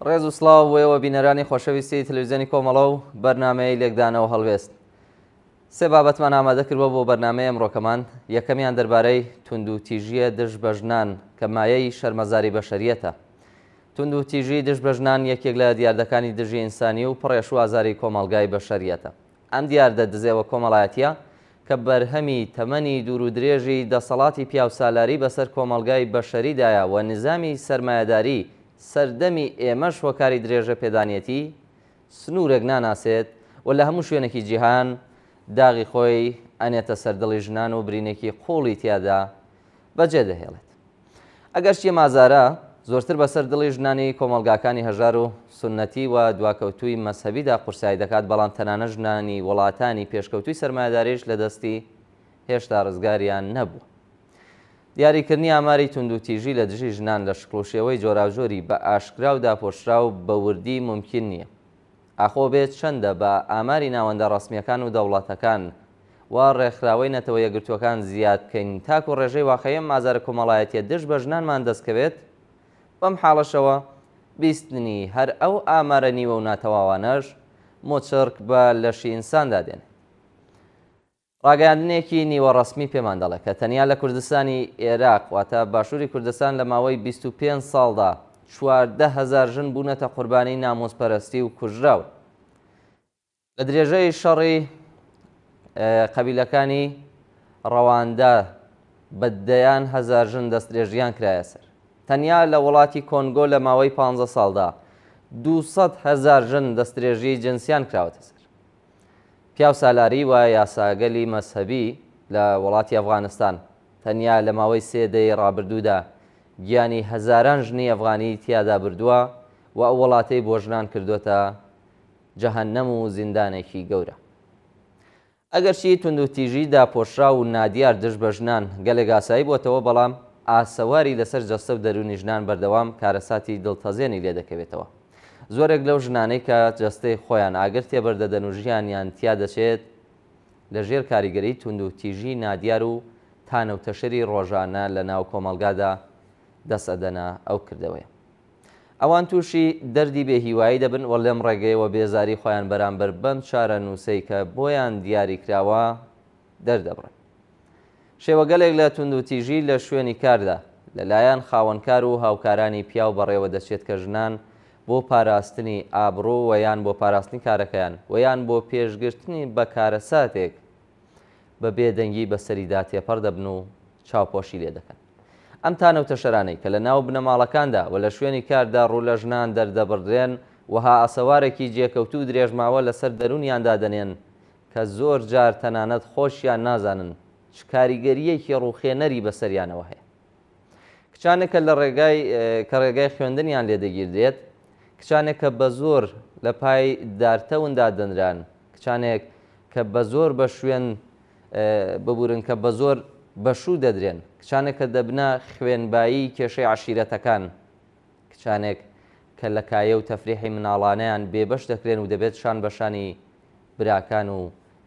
ڕێز و سڵاو بۆ ئێوە بینەرانی خۆشەویستی تەلەویزیۆنی کۆمەڵە و بەرنامەی لێکدانەوە هەڵوێست. سێ بابەتمان ئامادە کردووە بۆ بەرنامەی ئەمڕۆکەمان، یەکەمیان دەربارەی توندوتیژییە دژ بە ژنان کە مایەی شەرمەزاری بەشەریەتە. توندوتیژی دژ بە ژنان یەکێک لە دیاردەکانی دژی ئینسانی و پڕ ئێش و ئازاری کۆمەڵگای بەشەریەتە. ئەم دیاردە دزێوە کۆمەڵایەتییە کە بەرهەمی تەمەنی دوورودرێژی دەسەڵاتی پیاوسالاری بەسەر کۆمەڵگای بەشەریدایە و نیزامی سەرمایەداری سەردەمی ئێمەش هۆکاری درێژە پێدانیەتی، سنوورێک ناناسێت و لە هەموو شوێنێکی جیهان داغی خۆی ئەنێتە سەر دڵی ژنان و برینێکی قووڵی تیادا بەجێ دەهێڵێت. ئەگەرچی ئەم ئازارە زۆرتر بەسەر دڵی ژنانی کۆمەڵگاکانی هەژار و سوننەتی و دواکەوتووی مەزهەبیدا قورسایی دەکات، بەڵام تەنانەت ژنانی وڵاتانی پێشکەوتووی سەرمایەداریش لە دەستی هێشتا ڕزگاریان نەبووە. دیاریکردنی ئاماری توندوتیژی لە دژی ژنان لە شکڵ و شێوەی جۆراوجۆری بە ئاشکرا و داپۆشراو بە وردی مومکین نییە. ئاخۆ بێ چەندە بە ئاماری ناوەندە ڕەسمییەکان و دەوڵەتەکان و ڕێکخراوەی نەتەوە یەکگرتووەکان زیاد بکەین تاکو ڕێژەی واقعی ئەم ئازارە کۆمەڵایەتییە دژ بە ژنانمان دەست کەوێت، بەم حاڵەشەوە بیستنی هەر ئەو ئامارە نیوە و ناتەواوانەش موچڕک بە لەشی ئینساندا دێنێت. ڕاگەیاندنێکی نیوە ڕەسمی پێمان دەڵێ کە تەنیا لە کوردستانی ئێراق واتە باشووری کوردستان لە ماوەی 25 ساڵدا 14 هەزار ژن بوونەتە قوربانی ناموسپەرستی و کوژراون. لە درێژەی شەڕی قەبیلەکانی ڕەواندا بە دەیان هەزار ژن دەستدرێژیان کرایە سەر. تەنیا لە وڵاتی کۆنگۆ لە ماوەی 15 ساڵدا 200 هەزار ژن دەستدرێژی جنسیان کراوەتە سەر. پیاوسالاری و یاساگەلی مەزهەبی لە وڵاتی ئەفغانستان تەنیا لە ماوەی سێ دەیەی ڕابردوودا گیانی هەزاران ژنی ئەفغانی تیادا بردووە و ئەو وڵاتەی بۆ ژنان کردۆتە جەهەنەم و زیندانێکی گەورە. ئەگەرچی توندوتیژی داپۆشراو و نادیار دژ بە ژنان گەلێک ئاسایی بۆتەوە، بەڵام ئاسەواری لەسەر جەستە و دەروونی ژنان بەردەوام کارەساتی دڵتەزێنی لێدەکەوێتەوە. زۆرێک لەو ژنانەی کە جەستەی خۆیان ئاگر تێبەردەدەن و ژیانیان تیا دەچێت، لە ژێر کاریگەریی توندوتیژی نادیار و تانە و تەشەری ڕۆژانە لە ناو کۆمەڵگادا دەست ئەدەنە ئەو کردەوەیە. ئەوان تووشی دەردی بێ هیوایی دەبن و لەم ڕێگەیەوە بێزاری خۆیان بەرامبەر بەم چارەنووسەی کە بۆیان دیاری کراوە دەردەبڕن. شێوەگەلێک لە توندوتیژی لە شوێنی کاردا لە لایەن خاوەنکار و هاوکارانی پیاو بەڕێوە دەچێت کە ژنان بۆ پاراستنی ئابڕوو و یان بۆ پاراستنی کارەکەیان و یان بۆ پێشگرتنی بە کارەساتێک بە بێدەنگی بەسەریدا تێپەڕ دەبن و چاوپۆشی لێ دەکەن. ئەم تانە و تەشەرانەی کە لە ناو بنەماڵەکاندا و لە شوێنی کاردا ڕوو لە ژنان دەردەبڕدرێن وەها ئاسەوارێکی جێکەوتوو و درێژماوە لەسەر دەروونیان دادەنێن کە زۆر جار تەنانەت خۆشیان نازانن چ کاریگەرییەکی ڕووخێنەری بەسەریانەوە هەیە. کچانێک کە لە ڕێگای کە ڕێگای خوێندنیان لێ دەگیردرێت، کچانێک کە بە زۆر لە پای دارتەون دادەنران، کچانێک کە بە زۆر بە شوێن ببورن کە بە زۆر بە شوو دەدرێن، کچانێک کە دەبنە خوێنبایی کێشەی عەشیرەتەکان، کچانێک کە لە کایە و تەفریحی مناڵانەیان بێبەش دەکرێن و دەبێت شان بە شانی براکان و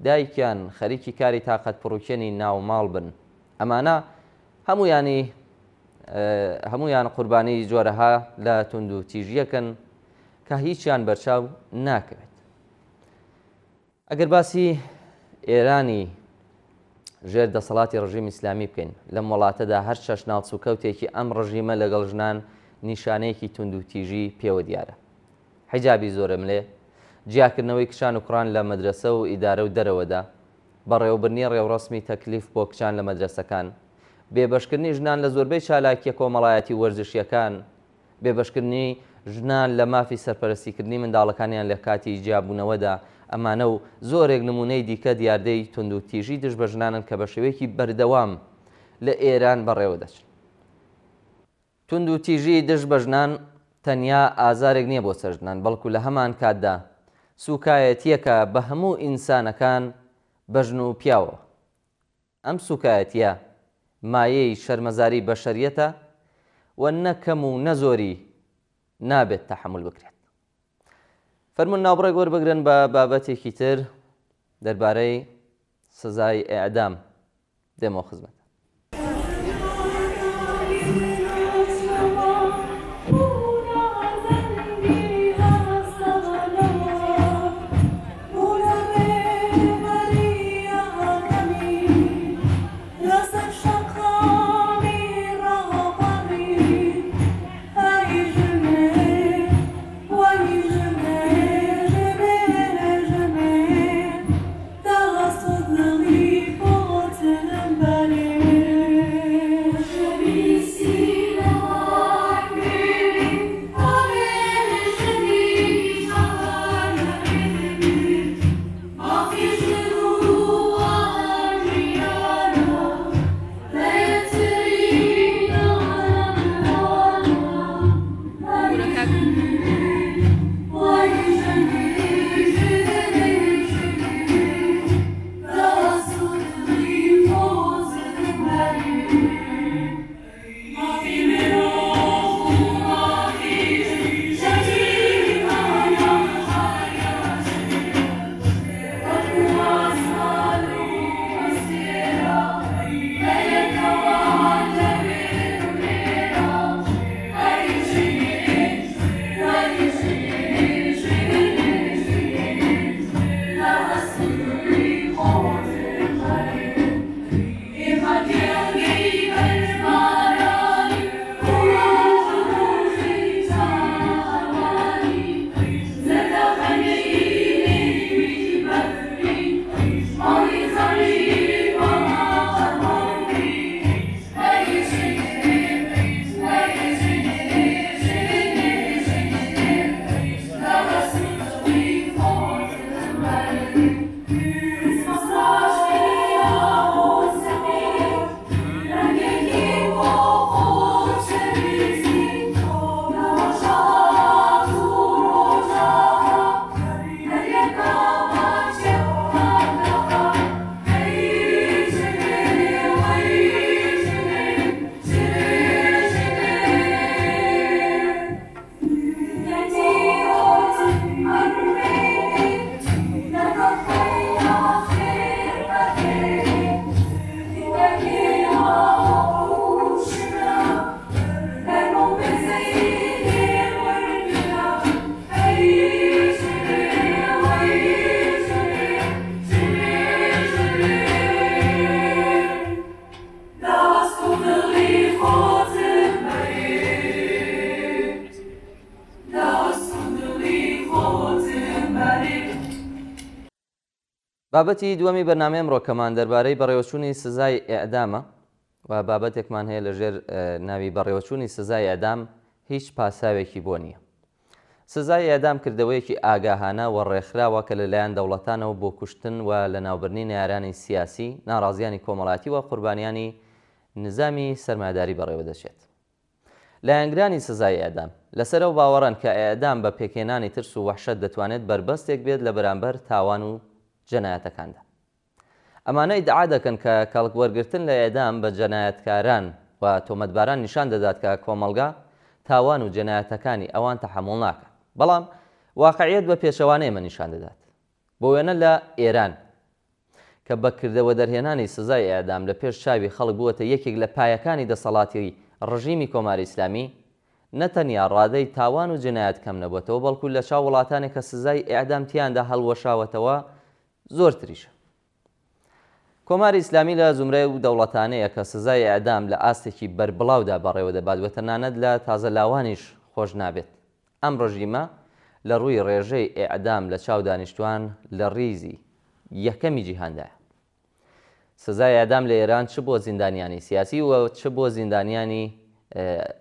دایکیان خەریکی کاری تاقەتپڕوکێنی ناو ماڵ بن. ئەمانە هەموویانی هەموویان قوربانی جۆرەها لە توندوتیژییەکن کە هیچیان بەرچاو ناکەوێت. ئەگەر باسی ئێرانی ژێر دەسەڵاتی ڕژیمی ئیسلامی بکەین، لەم وڵاتەدا هەر چەشنە هەڵسوکەوتێکی ئەم ڕژیمە لەگەڵ ژنان نیشانەیەکی توندوتیژی پێوە دیارە. حیجابی زۆرەملێ، جیاکردنەوەی کچان و کوڕان لە مەدرەسە و ئیدارە و دەرەوەدا، بەڕێوەبردنی ڕێوڕەسمی تەکلیف بۆ کچان لە مەدرەسەکان، بێبەشکردنی ژنان لە زۆربەی چالاکییە کۆمەڵایەتی و وەرزشییەکان، بێبەشکردنی ژنان لە مافی سەرپەرستیکردنی منداڵەکانیان لە کاتی جیابوونەوەدا، ئەمانە و زۆرێک نموونەی دیکە دیاردەی توندوتیژی دژ بە ژنانن کە بە شێوەیەکی بەردەوام لە ئێران بەڕێوە دەچن. توندوتیژی دژ بە ژنان تەنیا ئازارێک نییە بۆ سەر ژنان، بەڵکو لە هەمانکاتدا سووکایەتییەکە بە هەموو ئینسانەکان بە ژن و پیاوەوە. ئەم سوکایەتیە مایەی شەرمەزاری بەشەریەتە و نە کەم و نە زۆری نابێت تەحەمول بکرێت. فەرموون ناوبڕێک وەربگرن بە بابەتێکی تر دەربارەی سزای ئیعدام دێمەوە خزمەتان. بابەتی دووەمی بەرنامەی ئەمڕۆکەمان دەربارەی بەڕێوەچوونی سزای ئێعدامە و بابەتێکمان هەیە لە ژێر ناوی بەڕێوەچوونی سزای ئێعدام هیچ پاساوێکی بۆ نییە. سزای ئێعدام کردەوەیەکی ئاگاهانە و ڕێکخراوە کە لەلایەن دەوڵەتانەوە بۆ کوشتن و لەناوبردنی نەیارانی سیاسی، ناڕازیانی کۆمەڵایەتی و قوربانیانی نزامی سەرمایەداری بەڕێوەدەچێت. لایەنگرانی سزای ئێعدام، لەسەر ئەو باوەڕەن کە ئێعدام بە پێکهێنانی ترس و وەحشەت دەتوانێت بەربەستێک بێت لە بەرامبەر تاوان و جەنایەتەکاندا. ئەمانە ئیدعا دەکەن کە کەڵک وەرگرتن لە ئێعدام بە جەنایەتکاران و تۆمەتباران نیشان دەدات کە کۆمەڵگا تاوان و جەنایەتەکانی ئەوان تەحەموڵ ناکات. بەڵام واقعیەت بە پێچەوانەی ئەمە نیشان دەدات. بۆ وێنە لە ئێران کە بە کردەوە دەرهێنانی سزای ئێعدام لە پێش چاوی خەڵک بووەتە یەکێک لە پایەکانی دەسەڵاتی ڕژیمی کۆماری ئیسلامی، نە تەنیا ڕادەی تاوان و جنایەت کەم نەبۆتەوە بەڵکوو لە چاو وڵاتانێک کە سزای ئێعدام تیاندا هەڵوەشاوەتەوە زۆرتریشە. کۆماری ئیسلامی لە زومرەی ئەو دەوڵەتانەیە کە سزای ئێعدام لە ئاستێکی بەربڵاودا بەڕێوە دەبات و تەنانەت لە تازە لاوانیش خۆش نابێت. ئەم ڕژیمە لە ڕووی ڕێژەی ئێعدام لە چاو دانیشتوان لە ڕیزی یەکەمی جیهاندایە. سزای ئێعدام لە ئێران چ بۆ زیندانیانی سیاسی و چ بۆ زیندانیانی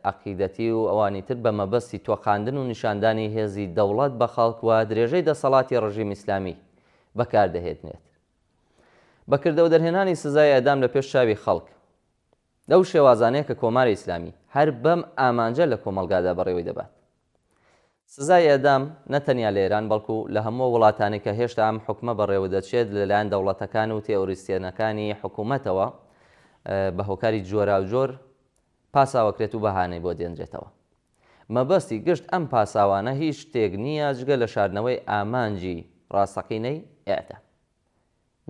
عەقیدەتی و ئەوانی تر بە مەبەستی تۆقاندن و نیشاندانی هێزی دەوڵەت بە خەڵک و درێژەی دەسەڵاتی ڕژیم ئیسلامی بەکار دەهێنرێت. بە کردەوە دەرهێنانی سزای ئێعدام لە پێش چاوی خەڵک لەو شێوازانەیە کە کۆماری ئیسلامی هەر بەم ئامانجە لە کۆمەڵگادا بەڕێوەی دەبات. سزای ئێعدام نە تەنیا لە ئێران بەڵکو لە هەموو وڵاتانێک کە هێشتا ئەم حوکمە بەڕێوە دەچێت لە لایەن دەوڵەتەکان و تێئۆریستیەنەکانی حکوومەتەوە بە هۆکاری جۆراوجۆر پاساوەکرێت و بەهانەی بۆ دێنرێتەوە. مەبەستی گشت ئەم پاساوانە هیچ شتێک نییە جگە لە شاردنەوەی ئامانجی ڕاستەقینەی ئێعدام.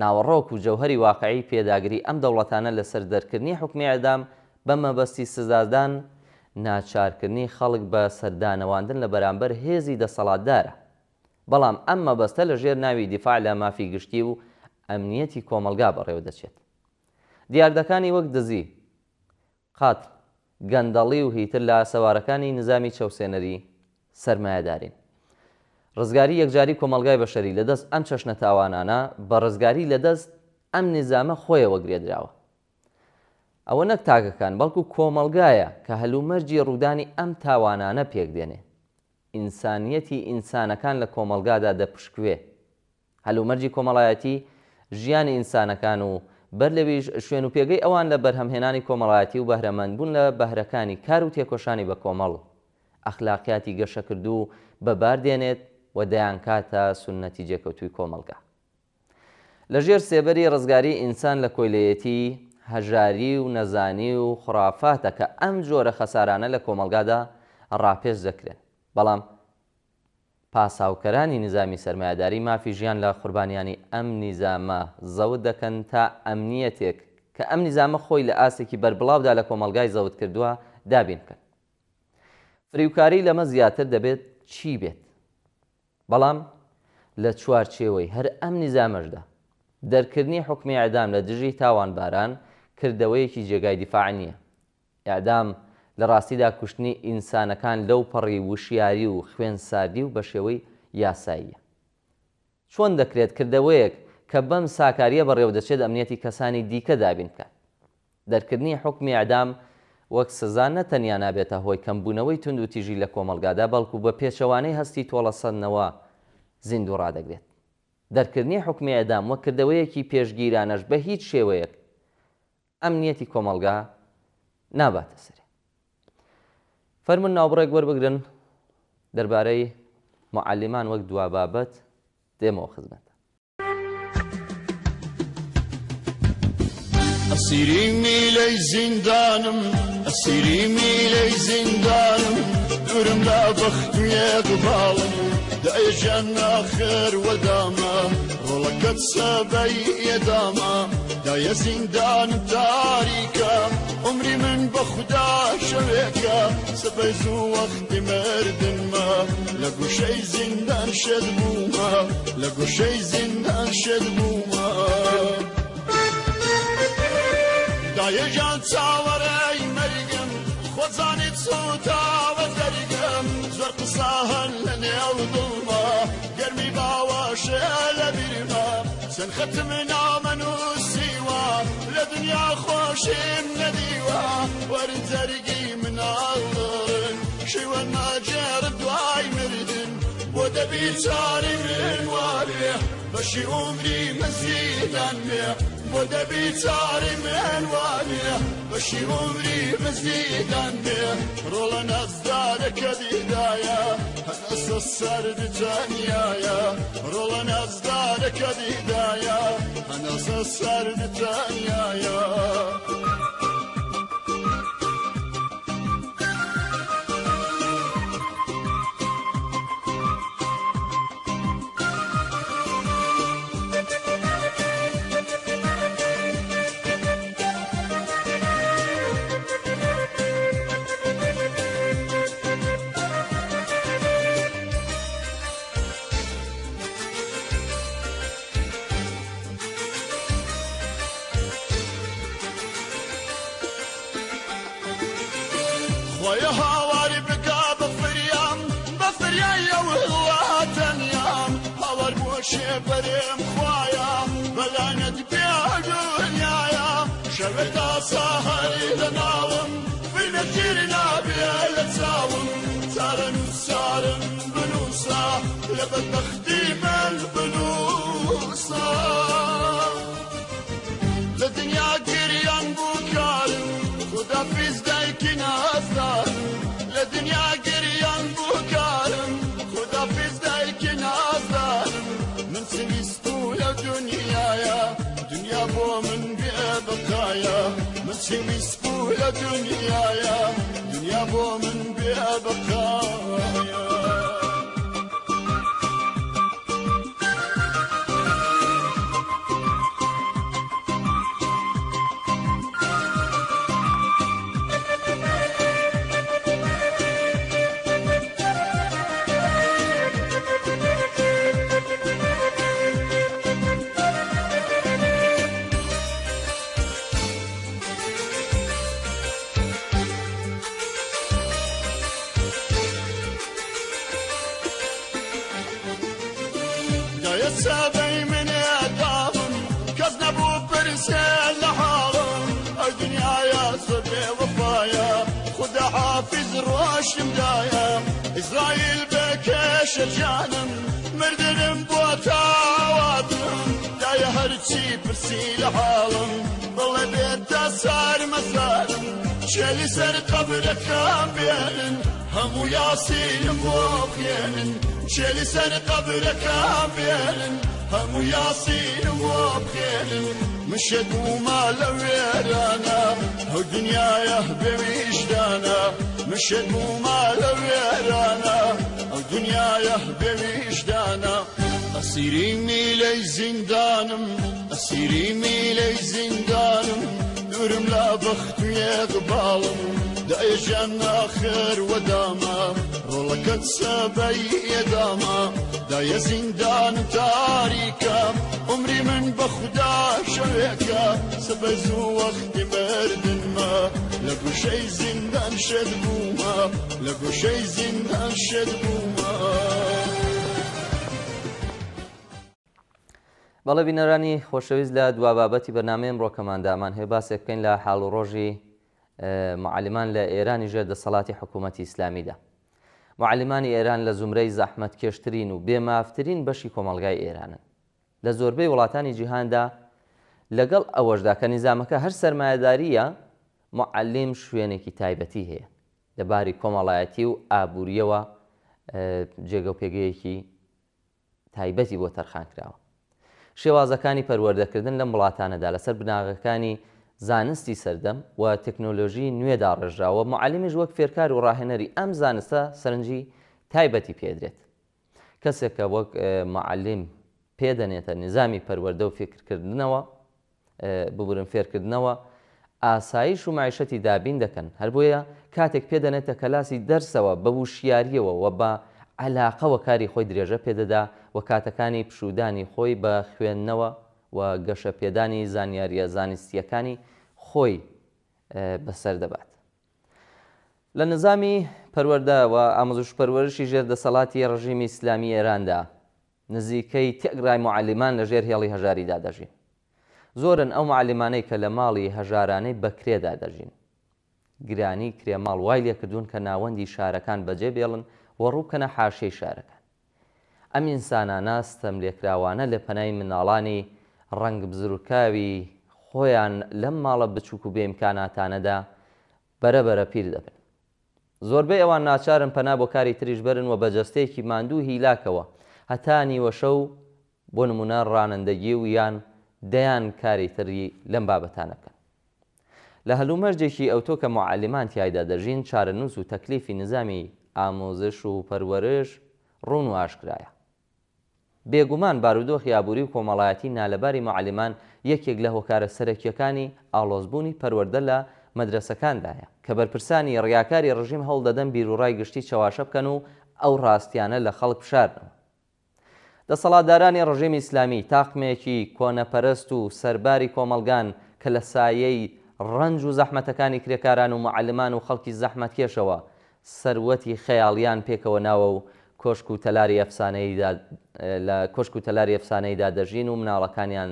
ناوەڕۆک و جەوهەری واقعی پێداگری ئەم دەوڵەتانە لەسەر دەرکردنی حوکمی ئێعدام بە مەبەستی سزادان، ناچارکردنی خەڵک بە سەردانەواندن لە بەرامبەر هێزی دەسەڵاتدارە. بەڵام ئەم مەبەستە لە ژێر ناوی دیفاع لە مافی گشتی و ئەمنیەتی کۆمەڵگا بەڕێوە دەچێت. دیاردەکانی وەک دزی، قەتڵ، گەندەڵی و هیتر لە ئاسەوارەکانی نزامی چەوسێنەری سەرمایەدارین. ڕزگاری یەکجاری کۆمەڵگای بەشەری لە دەست ئەم چەشنە تاوانانە بە ڕزگاری لە دەست ئەم نیزامە خۆیەوە گرێدراوە. ئەوە نەک تاکەکان بەڵکو کۆمەڵگایە کە هەلومەرجی ڕوودانی ئەم تاوانانە پێکدێنێ. ئینسانیەتی ئینسانەکان لە کۆمەڵگادا دەپشکوێ. هەلومەرجی کۆمەڵایەتی ژیانی ئینسانەکان و بەر لەویش شوێن و پێگەی ئەوان لە بەرهەمهێنانی کۆمەڵایەتی و بەهرەمەندبوون لە بەهرەکانی کار و تێکۆشانی بەکۆمەڵ ئەخلاقیاتی گەشەکردوو بەبار دێنێت و دەیانکاتە سوننەتی جێکەوتووی کۆمەڵگا. لە ژێر سێبەری ڕزگاریی ئینسان لە کۆیلەیەتی، هەژاری و نەزانی و خوڕافاتە کە ئەم جۆرە خەسارانە لە کۆمەڵگادا ڕاپێچ دەکرێن. بەڵام پاساوکەرانی نیزامی سەرمایەداری مافی ژیان لە قوربانیانی ئەم نیزامە زەوت دەکەن تا ئەمنیەتێک کە ئەم نیزامە خۆی لە ئاستێکی بەربڵاودا لە کۆمەڵگای زەوت کردووە دابین بکەن. فریوکاری لەمە زیاتر دەبێت چی بێت؟ بەڵام لە چوارچێوەی هەر ئەم نیزامەشدا دەرکردنی حوکمی ئێعدام لە دژی تاوانباران کردەوەیەکی جێگای دیفاع نییە. ئێعدام لە ڕاستیدا کوشتنی ئینسانەکان لەو پەڕی وشیاری و خوێن ساردی و بە شێوەی یاساییە. چۆن دەکرێت کردەوەیەک کە بەم ساکارییە بەڕێوە دەچێت ئەمنیەتی کەسانی دیکە دابین بکات؟ دەرکردنی حوکمی ئێعدام وەک سزا نە تەنیا نابێتە هۆی کەمبوونەوەی توندوتیژی لە کۆمەڵگادا بەڵکوو بە پێچەوانەی هەستی تۆڵەسەندنەوە زیندوو ڕادەگرێت. دەرکردنی حوکمی ئێعدام وەک کردەوەیەکی پێشگیرانەش بە هیچ شێوەیەک ئەمنیەتی کۆمەڵگا ناباتە سەرێ. فەرموون ناوبڕێک وەربگرن دەربارەی موعەلیمان وەک دوا بابەت دێمەوە خزمەتتان. ئەسیری میلەی زیندانم ئەسیری میلەی زیندانم دوورم لە بەخت و ئێقباڵم دایە گیان ئاخر وەدامە ڕۆڵەکەت سەبەی ئێدامە دایە زیندانم تاریکە عومری من بە خودا شەوێکە سبەی زوو وەختی مردنمە لە گوشەی زیندان شێت بوومە لە گوشەی زیندان شێت بوومە دایە گیان چاوەڕێی مەرگم خۆزانیت سووتاوە دەرگم زۆر قسە هەن لە نێو دڵما گەرمی باوەشێ لە بیرمە. چەند خەتم نامە نووسیوە لە دنیا خۆشیم نەدیوە وەرن جەرگی مناڵن شیوەن ماجێر دوای مردن بۆ دەبی چاری من وابێ بەشی عومری من زیدان بێ بۆ دەبی چاری من وابێ بەشی عومری من زیدان بێ ڕۆڵە نازدارەکە دیدایە هەناسە سەرد تەنیایە ڕۆڵە نازدارەکە دیدایە هەناسە سەرد تەنیایە. خۆیە هاواری بکا بە فریام بە فریای ئەو وڵاتەنیام هاوار بۆ شێبەرێم خوایە بەلانەت بێ دنیایە شەوێ تا ساهەری لە ناوم فرمێکتیر نابێ لە چاوم چارەنووسارم بنووسە لە بەدبەختی من بنووسە لە دنیا گریان بوو کارم خدا فیز دایکی نازدارم لە دنیا گریان بوو کارم خدا فیز دایکی نازدارم من سویست بوو لە دنیاە دنیا بۆ من بێ بەقایە من سویست بوو لە دنیاە دنیا بۆ من بێ بەقایە. سەبەی منێ داوم کەس نەبوو پرسێ لە حاڵم ئەو دنیاە زۆر بێوەفایە خودا حافیز ڕۆشتم دایە ئیسرائیل بەکێشە جانم مردنم بۆ تاواتم دایە هەرچی پرسی لە حاڵم بڵێ بێتە سەر مەزارم چێلی سەر قەبرەکەم بێنن هەموو یاسینم بۆ بخێنن چێلی سەر قەبرەکەم بێنن هەموو یاسینم بۆ بخێنن مشت بوومە لە وێرانە ئەو دنیاە بێویژدانە مشت بوومە لە وێرانە ئەو دنیاە بێویژدانە ئەسیری میلەی زیندانم ئەسیری میلەی زیندانم دوورم لە بەخت و یەقباڵم دایەژیان ئاخر وەدامە ڕۆڵەکەت سەبەی ئێدامە دایە زیندان تاریکە عمری من بە خودا شەوێکە سبە زوو وەختی مردنمە لە گوشەی زیندان شێت بوومە لە گوشەی زیندان شێت بوومە. بەڵێ بینەرانی خۆشەویست لە دوا بابەتی بەرنامەی ئەمڕۆکەماندا ئەمان هەیە باسێک بکەین لە حاڵ و ڕۆژی معەلیمان لە ئێرانی ژێر دەسەڵاتی حکوومەتی ئیسلامیدا. معەلیمانی ئێران لە زومرەی زەحمەتکێشترین و بێمافترین بەشی کۆمەڵگای ئێرانن. لە زۆربەی وڵاتانی جیهاندا لەگەڵ ئەوەشدا کە نیزامەکە هەر سەرمایەدارییە، معەلیم شوێنێکی تایبەتی هەیە. لە باری کۆمەڵایەتی و ئابوورییەوە جێگە و پێگەیەکی تایبەتی بۆ تەرخان کراوە. شێوازەکانی پەروەردەکردن لەم وڵاتانەدا لەسەر بناغەکانی زانستی سەردەم و تەکنۆلۆژی نوێ داڕێژراوە و موعەلیمیش وەک فێرکار و ڕاهێنەری ئەم زانستە سەرنجی تایبەتی پێدرێت. کەسێک کە وەک موعەلیم پێ دەنێتە نیزامی پەروەردە و فیکرکردنەوە، ببورن فێرکردنەوە، ئاسایش و مەعیشەتی دابین دەکەن، هەر بۆیە کاتێک پێ دەنێتە کەلاسی دەرسەوە بە وشیارییەوە و بە عەلاقەوە کاری خۆی درێژە پێ دەدا و کاتەکانی پشوودانی خۆی بە خوێندنەوە و گەشە پێدانی زانیارییە زانستییەکانی خۆی بەسەر دەبات. لە نزامی پەروەردە و ئاموزش پەروەرشی ژێر دەسەڵاتی ڕژیمی ئیسلامی ئێراندا. نزیکەی تێکرای موعەلیمان لە ژێر هێڵی هەژاریدا دەژین. زۆرن ئەو موعەلیمانەی کە لە ماڵی هەژارانەی بەکرێدا دەژین. گرانی کرێ ماڵ وای لێکردوون کە ناوەندی شارەکان بەجێ بێڵن و ڕووبکەنە حاشیەی شارەکان. ئەم ئینسانانە ستەملێکراوانە لە پەنای منداڵانی ڕەنگ بزرکاوی خۆیان لەم ماڵە بچووک و بێ ئیمکاناتانەدا بەرە بەرە پیر دەبن. زۆربەی ئەوان ناچارن پەنا بۆ کاری تریش بەرن و بە جەستەیەکی ماندوو و هیلاکەوە هەتا نیوەشەو بۆ نموونە ڕانندەگی و یان دەیان کاری تری لەم بابەتانە بکەن. لە هەلومەرجێکی ئەوتۆ کە موعەلیمان تیایدا دەژین چارەنووس و تەکلیفی نزامی ئاموزش و پەروەرش ڕوون و ئاشکرایە. بێگومان بارودۆخی ئابووری و کۆمەڵایەتی نالەباری موعەلیمان یەکێک لە هۆکارە سەرەکییەکانی ئاڵۆزبوونی پەروەردە لە مەدرەسەکاندایە کە بەرپرسانی ڕیاکاری ڕژیم هەوڵدەدەن بیروڕای گشتی چەواشە بکەن و ئەو ڕاستیانە لە خەڵک بشارنەوە. دەسەڵاتدارانی ڕژێمی ئیسلامی تاقمێکی کۆنەپەرست و سەرباری کۆمەڵگان کە لە سایەی ڕەنج و زەحمەتەکانی کرێکاران و موعەلمان و خەڵکی زەحمەتکێشەوە سەروەتی خەیاڵیان پێکەوە ناوە و کۆشک و تەلاری ئەفسانەییدا لە کۆشک و تەلاری ئەفسانەییدا دەژین و مناڵەکانیان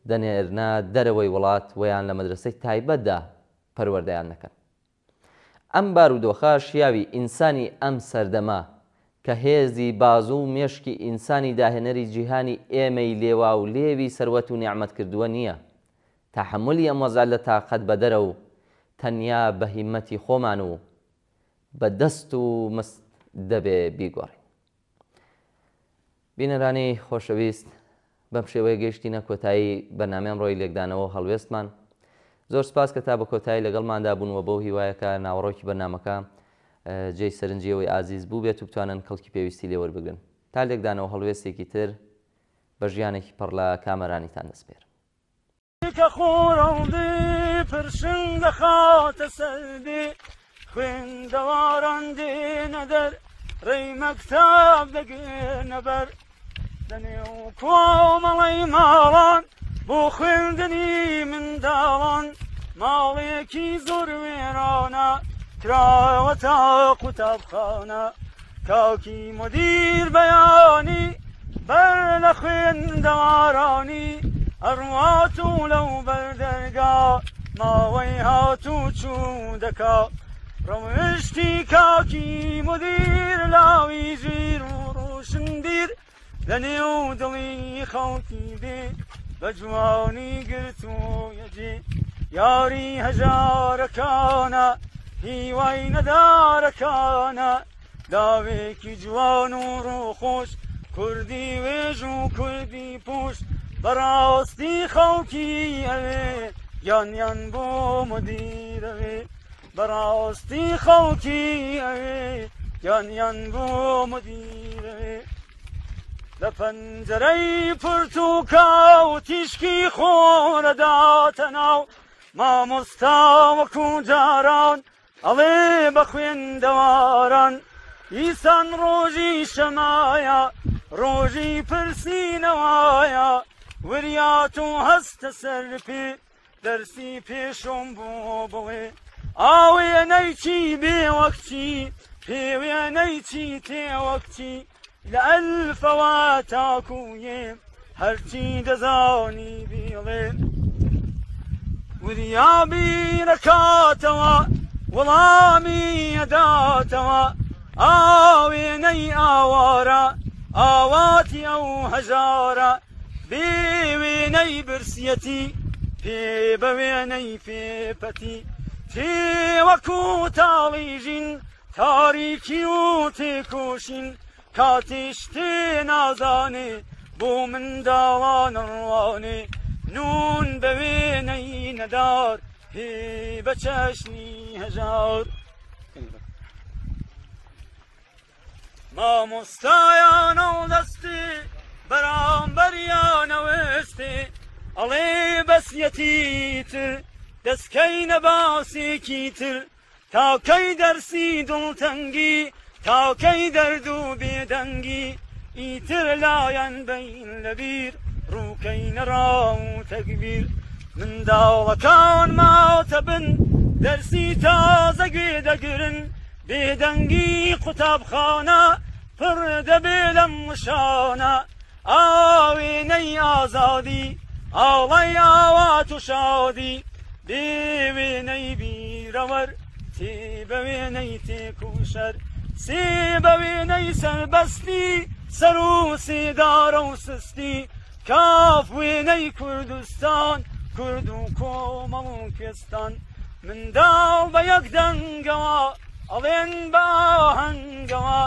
دەنێرنە دەرەوەی وڵات ویان لە مەدرەسەی تایبەتدا پەروەردەیان دەکەن. ئەم بارودۆخە شیاوی ئینسانی ئەم سەردەمە کە هێزی بازوو و مێشکی ئینسانی داهێنەری جیهانی ئێمەی لێواولێوی سەروەت و نیعمەت کردووە نییە. تەحەمولی ئەم وەزعە لە تاقەت بەدەرە و تەنیا بە هیممەتی خۆمان و بە دەست و مست دەبێ بیگۆڕین. بینەرانی خۆشەویست بەم شێوەیە گەیشتینە کۆتایی بەرنامەی ئەمڕۆی لێکدانەوە و هەڵوێستمان. زۆر سپاس کە تا بە کۆتایی لەگەڵماندا بوون و بەو هیوایە کە ناوەڕۆکی بەرنامەکە جێی سەرنجی ئێوەی ئازیز بووبێت و بتوانن کەڵکی پێویستی لێ وەربگرن. تا لێکدانەوە هەڵوێستێکی تر بە ژیانێکی پڕ لە کامەرانیتان دەسپێرم. کە خۆرەڵدی پرشنگ دەخاتە سەردی خوێندەواران دێنە دەر ڕێی مەکتاب دەگرنە بەر لە نێو کۆمەڵەی ماڵان بۆ خوێندنی منداڵان ماڵێکی زۆر وێرانە کراوەتە قوتابخانە کاکی مدیر بەیانی بەر لە خوێندەوارانی ئەڕوات و لەو بەر دەرگا ماوەی هات و چوو دەکا ڕەوشتی کاکی مدیر لاوی ژیر و ڕۆشنبیر لە نێو دڵی خەڵکی بێ بە جوانی گرتوویە جێ یاری هەژارەکانە هیوای نەدارەکانە لاوێکی جوان و ڕووخۆش کوردی وێژ و کوردی پوش بەڕاستی خەڵکی ئەوێ گیانیان بۆ مدیرەوێ بەڕاستی خەڵکی ئەوێ گیانیان بۆ مدیرەوێ لە پەنجەرەی پرتوکا و تیشکی خۆرەداتە ناو مامۆستا وەکو جاران ئەڵێ بە خوێندەواران ئیسان ڕۆژی شەمایە ڕۆژی پرسینەوایە وریات و هەستە سەر پێ دەرسی پێشۆم بۆ بڵێ ئاوێنەی چی بێ وەک چی پێوێنەی چی تێ وەک چی لە ئەلفەوە تاکوویێ هەرچی دەزانی بیڵێ وریا بیرەکاتەوە وەڵامی ئەداتەوە ئاوێنەی ئاوارە ئاواتی ئەو هەژارە بێ وێنەی برسیەتی پێ بە وێنەی پێ پەتی تێ وەکو تاڵی ژین تاریکی و تێکۆشین کاتی شتێ نازانێ بۆ منداڵان ڕوانێ نون بە وێنەی نەدار پێ بە چەشنی هەژار مامۆستایان هەڵدەستێ بەرامبەریانە وەستێ ئەڵێ بەسیەتی تر دەستکەینە باسێکی تر تا کەی دەرسی دڵتەنگی تا کەی دەرد و بێدەنگی ئیتر لایەن بین لەبیر ڕووکەینە ڕاو و تەگبیر منداڵەکان ماتەبن دەرسی تازە گوێ دەگرن بێدەنگی قوتابخانە. پڕ دەبێ لەم وشانە ئاوێنەی ئازادی ئاڵای ئاوات و شادی بێ وێنەی بیرەوەر تێ بە وێنەی تێکوشەر سێ بە وێنەی سەربەستی سەر و سێدارە و سستی کاف وێنەی کوردستان کورد و کۆمەڵ و کوێستان منداڵ بە یەک دەنگەوە ئەڵێن بە ئاهەنگەوە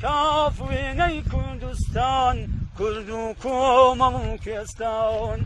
کاف وێنەی کوردستان کورد و کۆمەڵ و کوێستان.